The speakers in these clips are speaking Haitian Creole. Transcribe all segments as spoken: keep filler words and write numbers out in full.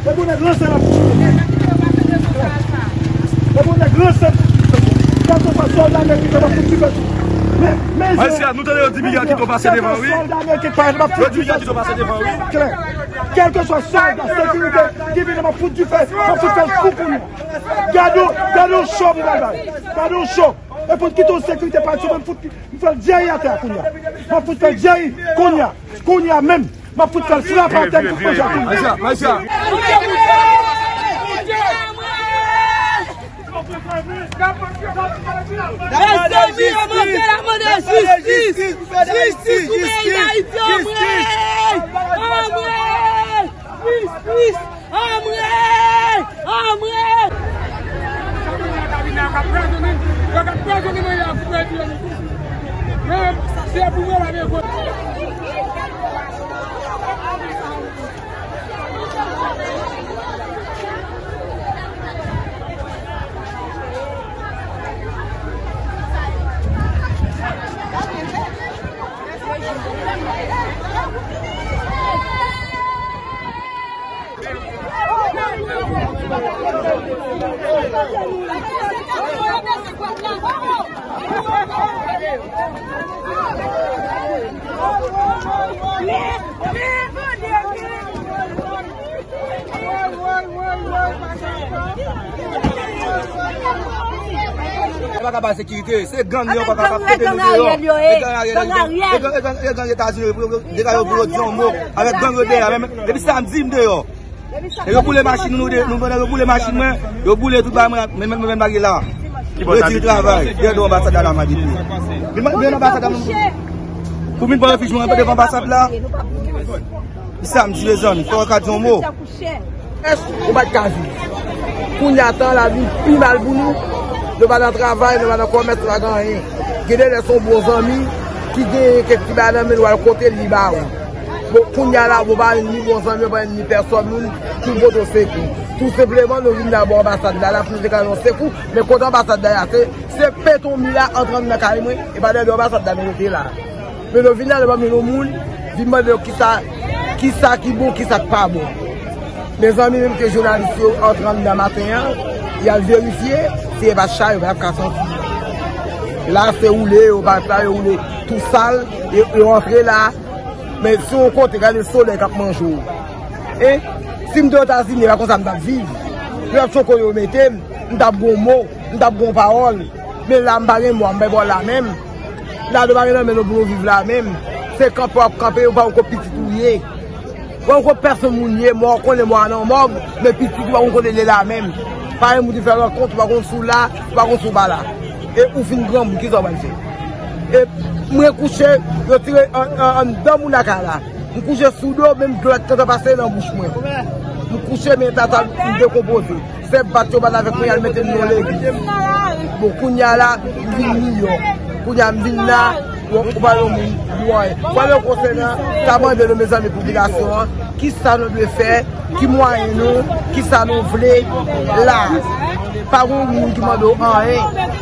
Depi yon nèg ranse l ap fout dife. Depi yon nèg ranse l ap fout dife. Kèlkeswa sòlda ameriken ap fout dife sou. Men, men, Mesye, nou tande yo di Miguel Quito pase devan, wi. Kèlkeswa sòlda ameriken k parèt ap fout dife sou. Klè. Kèlkeswa sòlda sekirite ki vini ap fout dife, ap fout fè l fou pou nou. Gade, gade yon cho m pral bay. Gade yon cho. Epi kite yon sekirite pati sou mwen, m fout, m fè l djèyi atè a kounye a. M ap fout fè l djèyi kounye a. Kounye a menm. M ap fout fè l frape atè, m fout manje a kounye a. Maisha, Maisha. Mezanmi, yo mande, n ap mande jistis! Jistis pou peyi Dayiti, anmwey! Anmwey! Jistis! Anmwey! Anmwey! Yo pa ka bay sekirite, se gang yo pa ka mete nou deyò. E gang Ariel yo ye. E gang Ariel, e gang, e gang, e gang Etazini yo, pou yo, pou yo di yon mo avèk gang yo deyò, men depi samdi m deyò. E yo boule machin nou, nou, pandan yo boule machin mwen, yo boule tout bagay mwen, men, men, men bagay la. Retire travay, dèyè anbasad la, la, m a di pou yo. Vin, vin anbasad la, pou vin pran refij mwen devan anbasad la. Samdi, mezanmi, fò yo ka di yon mo. Èske ou pa t ka viv? Kounye a tan la vin pi mal pou nou. Nou pa nan travay, nou pa nan kòmès, nou pa gen anyen. Gen de lè se yon bon zanmi ki gen kèk ti bagay nan men l, w al kote l, li ba ou. Bon, kounye a la, bon, pa ni bon zanmi, pa ni pèsòn moun ki pote w sekou. Tou senpleman, nou vin la bò anbasad la, la pou nou te ka yon sekou, men kote anbasad la, se, se pete yon mi la antre anndan kay mwen, e pa dèyè anbasad la nou rete la. Men nou vin la, nou pa menm yon moun, vin mande yo kisa, kisa ki bon, kisa k pa bon. Mezanmi, menm ke jounalis yo antre anndan maten an, y al verifye, si e pa chay, yo pa t ap ka santi. La, se woule, yo pa t la, yo woule tou sal, yo, yo antre la. Men si yon kote, gade solèy k ap manje w. E, si m te Etazini, e pa konsa m t ap viv. Yo t ap chonko yo mete m, m t ap gon mo, m t ap gon pawòl. Men la, m pa gen mo, m pa ba w la menm. La, nou pa gen nan men nou pou nou viv la menm. Se kanpe w ap kanpe, ou pa wè kot pitit ou ye. Ou pa wè kot pèsonn moun ye, mò konnen mò a nan mòg, men pitit ou pa konn kote l ye la menm. Pa gen moun ki fè rankont, ou pa konn si w la, ou pa konn si w pa la. E ou fin granmoun, kisa w pral fè? E mwen kouche, yo tire an, an, anndan moun lakay la. M kouche sou do, menm dlo a t gentan pase nan bouch mwen. M kouche, men tata m dekonpoze. Se bat yo bat avèk mwen, y al mete m nan legliz. Bon, kounye a la, m vin miyò. Kounye a m vin la, bon, ou pa yon moun, ou anyen. Fò nou konsènan, ta mande nou, mezanmi, popilasyon an, kisa nou dwe fè, ki mwayen nou, kisa nou vle la. Pa gen moun ki mande w anyen.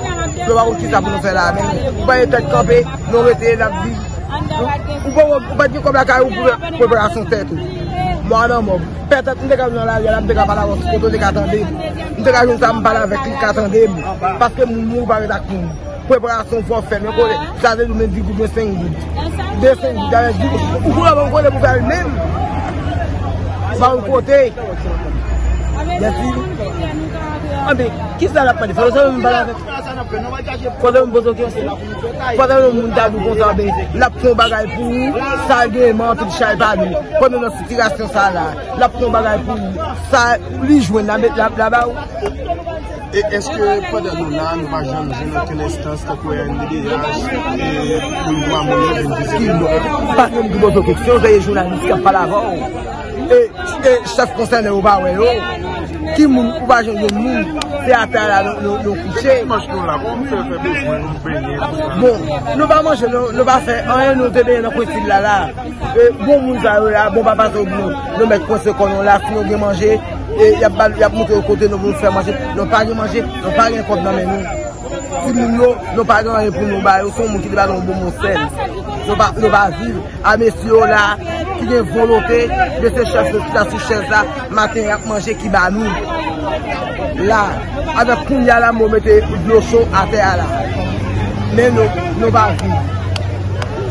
Nou pa konn kisa pou nou fè la, men ou pa gen tèt kanpe, nou rete, n ap viv. Ou, ou pa, ou pa t gen kòb lakay ou pou preparasyon tèt ou. Mò a nan mòg. Pètèt m te ka nan lari a la, m te ka pale avè w, kote w te ka tande m. M te ka jwenn sa m pale avèk li, li ka tande m. Paske moun mouri pa ret ak moun. Preparasyon fò fè, men kote, sa te di w men di goud, men senk goud. De senk goud, avèk di goud. Ou konnen ban m kote pou fè l menm. Ban m kote. Mèsi. Anben, kisa l ap pale? Fò se mwen pale avèk. Fò se mwen poze yon kesyon. Fò se yon moun ta di w konsa, ben, l ap fè yon bagay pou ou, sa l genyen, men anpil chay pa nou. Pandan nan sitiyasyon sa la, l ap fè yon bagay pou ou, sa li jwenn, l ap met la, la ba ou. E èske pandan nou la, nou pa janm jwenn okenn enstans tankou R N D D H, e, pou dwa moun yo vin vizite nou? Pa menm ki poze w kesyon, se jounalis k ap pale avè w. E, e chèf konsène yo pa wè yo. Ki moun ou pa janm jwenn moun, se atè a la nou, nou, nou kouche. Bon, nou pa manje, nou, nou pa fè anyen, nou te benyen nan kwen sid la la. E, bon moun sa yo la, bon papa sa yo, nou, nou mèt kwense kò nou la, si nou gen manje, e, y ap ba, y ap montre yo kote nou pou nou fè manje. Nou pa gen manje, nou pa gen kòb nan men nou. Timoun yo, nou pa gen anyen pou nou ba yo, se yon moun ki te ba nou yon bonbon sèl. Nou pa, nou pa viv a mesye yo la ki gen volonte, mesye chèf yo chita sou chèz la, maten y ap manje ki ba nou. La, avèk kounya la, mwen mete dlo cho atè a la. Men nou, nou pa viv.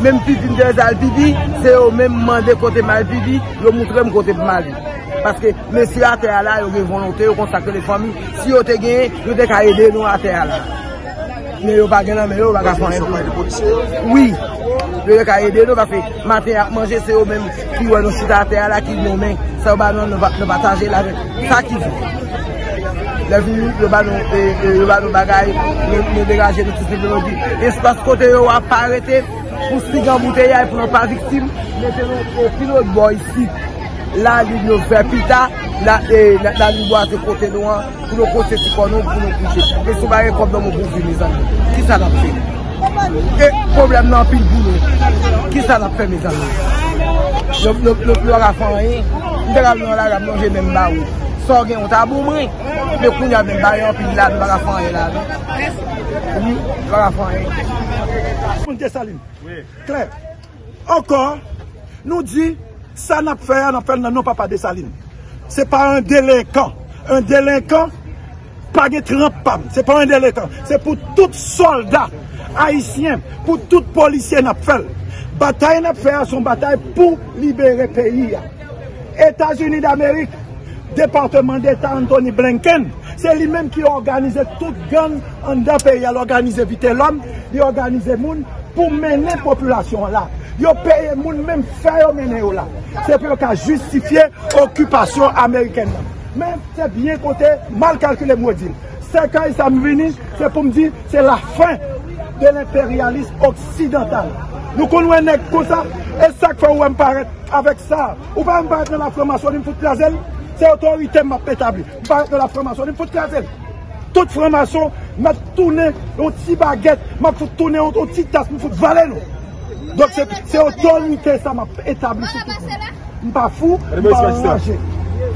Menm pipi m te al pipi, se yo menm mande kote m al pipi, yo moutre m kote pou m ale. Paske mesye atè a la, yo gen volonte, yo konn sa k rele fanmi. Si yo te genyen, yo te ka ede nou atè a la. Men yo pa gen nan men yo, yo pa ka fè anyen. Wi. Yo te ka ede nou, paske maten y ap manje, se yo menm ki wè nou chita atè a la, ki nonmen. Sa yo ba nou, nou pa-, nou pataje l avèk sa ki di. Lè vini, yo ba nou, e, e, yo ba nou bagay, nou, nou degaje nou tout se vle di. Espas kote yo ap pa rete, pou sigan bouteyay, pou nou pa viktim, mete nou, e, pi lòt bò isit. La, li nou fè pita, la, e, la, la, li bwaze kote nou an, pou nou kote ti kò nou, pou nou koute. E si w pa gen kòb nan men w pou viv, mezanmi, kisa n ap fè? E pwoblèm nan anpil pou nou. Kisa n ap fè, mezanmi? Nou, nou, nou, nou pa ka fè anyen. M te ka vin nan lari, m lonje men m ba ou. Sa w gen, ou ta bon mwen. Men kounye a, men bagay anpil la, nou pa ka fè anyen la, non. Wi, nou pa ka fè anyen. Moun Desalin. Klè. Ankò, nou di, sa n ap fè a, n ap fè l nan non Papa Desalin. Se pa yon delenkan. Yon delenkan pa gen tranp pa m. Se pa yon delenkan. Se pou tout sòlda ayisyen, pou tout polisye n ap fè l. Batay n ap fè a, se yon batay pou libere peyi a. Etazini Damerik, Depatman Deta Antony Blinken, se li menm ki òganize tout gang anndan peyi a, l òganize Vitelòm, li òganize moun pou mennen popilasyon an la. Yo peye moun menm fè yo mennen yo la. Se pou yo ka jistifye okipasyon amerikèn nan. Men se byen konte, mal kalkile m redi l. Sèkèy sa m vini, se pou m di, se la fen de lenperyalis oksidantal. Nou konn wè nèg konsa, e sa k fè w wè m parèt avèk sa. Ou pa wè m parèt nan la franmasoni, m fout kraze l. Se otorite m ap etabli. M parèt nan la franmasoni, m fout kraze l. Tout franmason, m ap tounen yon ti bagèt, m ap fout tounen yon, yon ti tas, m fout vale nou. Donk se, se otorite sa m ap etabli sou tout moun. M pa fou, m pa anraje.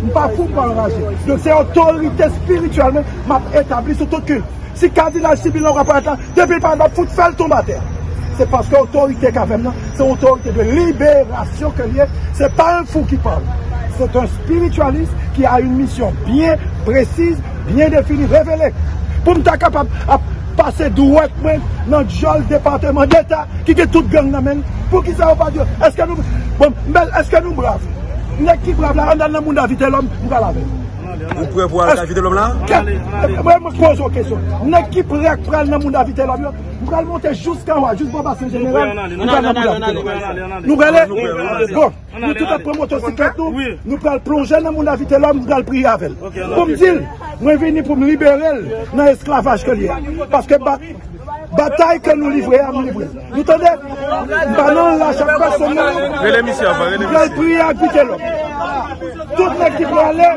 M pa fou, m pa anraje. Donk se otorite espirityèl mwen m ap etabli sou tout kilt. Si kadilaj sibil nan w ap parèt la, depi l parèt, m ap fout fè l tonbe atè. Se paske otorite k avè m nan, se yon otorite de liberasyon ke l ye. Se pa yon fou ki pale. Se yon espirityalist ki a yon misyon byen presiz, byen defini, revele. Pou m ta kapab ap pase dwèt mwen nan djòl Depatman Deta ki gen tout gang nan men l. Poukisa yo pa di yo? Èske nou, bon, men èske nou brav? Nèg ki brav la, ann al nan mounda Vitelòm, m pral avè l. Ou prè pou al nan Vitelòm la? Kèt, mwen, mwen poze yon kesyon. Nèg ki prè k pral nan mounda Vitelòm yo, m pral monte jis anwa, jis bò Basen Jeneral, m pral nan mounda Vitelòm. Nou prale? Bon, nou tout ap pran motosiklèt nou, nou pral plonje nan mounda Vitelòm, m pral priye avè l. Pou m di l, mwen vini pou m libere l nan esklavaj ke l ye a. Paske ba-, batay ke nou livre a, nou livre. Nou tande? M pa nan lach ak pèsonn, non. Rele misye anvan, rele misye. M pral priye ak Vitelòm. Tout nèg ki prale,